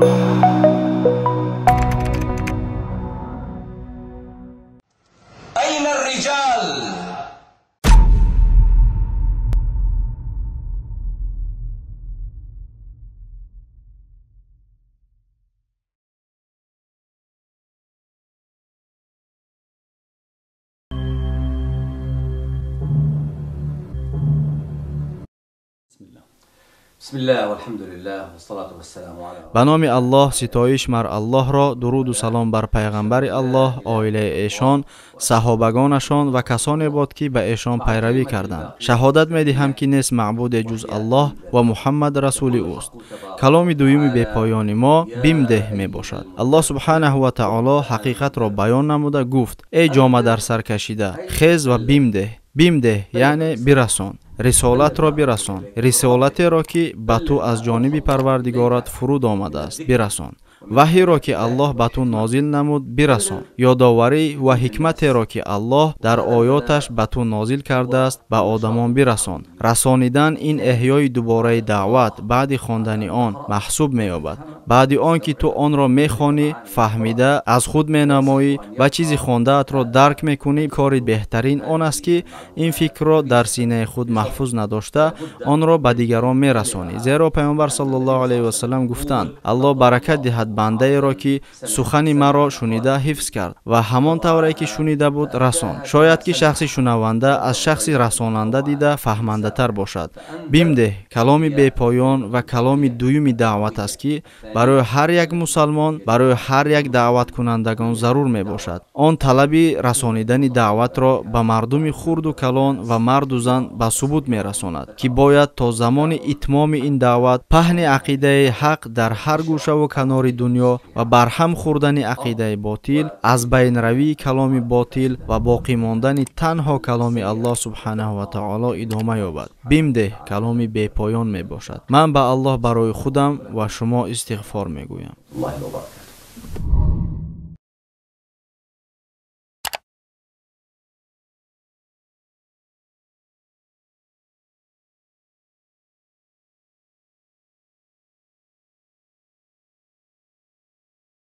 أين الرجال؟ Ба номи Аллоҳ, ситоиш мар Аллоҳро, дуруду салом бар пайғамбари Аллоҳ, оилаи эшон, саҳобагонашон ва касоне бод, ки ба эшон пайравӣ карданд. Шаҳодат медиҳам, ки нест маъбуде ҷуз Аллоҳ ва Муҳаммад расули ӯст. Каломи дуюми бепоёни мо бимдеҳ мебошад. Аллоҳ субҳанаҳу ва таоло ҳақиқатро баён намуда гуфт: эй ҷома дар сар кашида, хез ва бимдеҳ. Бимдеҳ яъне бирасон, рисолатро бирасон, рисолатеро, ки ба ту аз ҷониби Парвардигорат фуруд омадааст, бирасон, ваҳйро, ки Аллоҳ ба ту нозил намуд, бирасон, ёдоварӣ ва ҳикматеро, ки Аллоҳ дар оёташ ба ту нозил кардааст, ба одамон бирасон. Расонидан ин эҳёи дубораи даъват баъди хондани он маҳсуб меёбад. Баъди он ки ту онро мехонӣ, фаҳмида аз худ менамоӣ ва чизи хондаатро дарк мекунӣ, кори беҳтарин он аст, ки ин фикрро дар синаи худ маҳфуз надошта, онро ба дигарон мерасонӣ. Зеро Пайғамбар саллаллоҳу алайҳи васаллам гуфтанд: Аллоҳ баракат диҳад бандаеро, ки сухани маро шунида ҳифз кард ва ҳамон тавре ки шунида буд расон. Шояд ки шахси шунаванда аз шахси расонанда дида фаҳмандатар бошад. Бимдеҳ каломи бепоён ва каломи дуюми даъват аст, ки барои ҳар як мусалмон, барои ҳар як даъваткунандагон зарур мебошад. Он талаби расонидани даъватро ба мардуми хурду калон ва марду зан ба субут мерасонад, ки бояд то замони итмоми ин даъват паҳни ақидаи ҳақ дар ҳар гӯшаву канори дунё ва барҳам хӯрдани ақидаи ботил, аз байнравии каломи ботил ва боқӣ мондани танҳо каломи Аллоҳ субҳанаҳу ва таоло идома ёбад. Бимдеҳ каломи бепоён мебошад. Ман ба Аллоҳ барои худам ва шумо истиғфор мегӯям.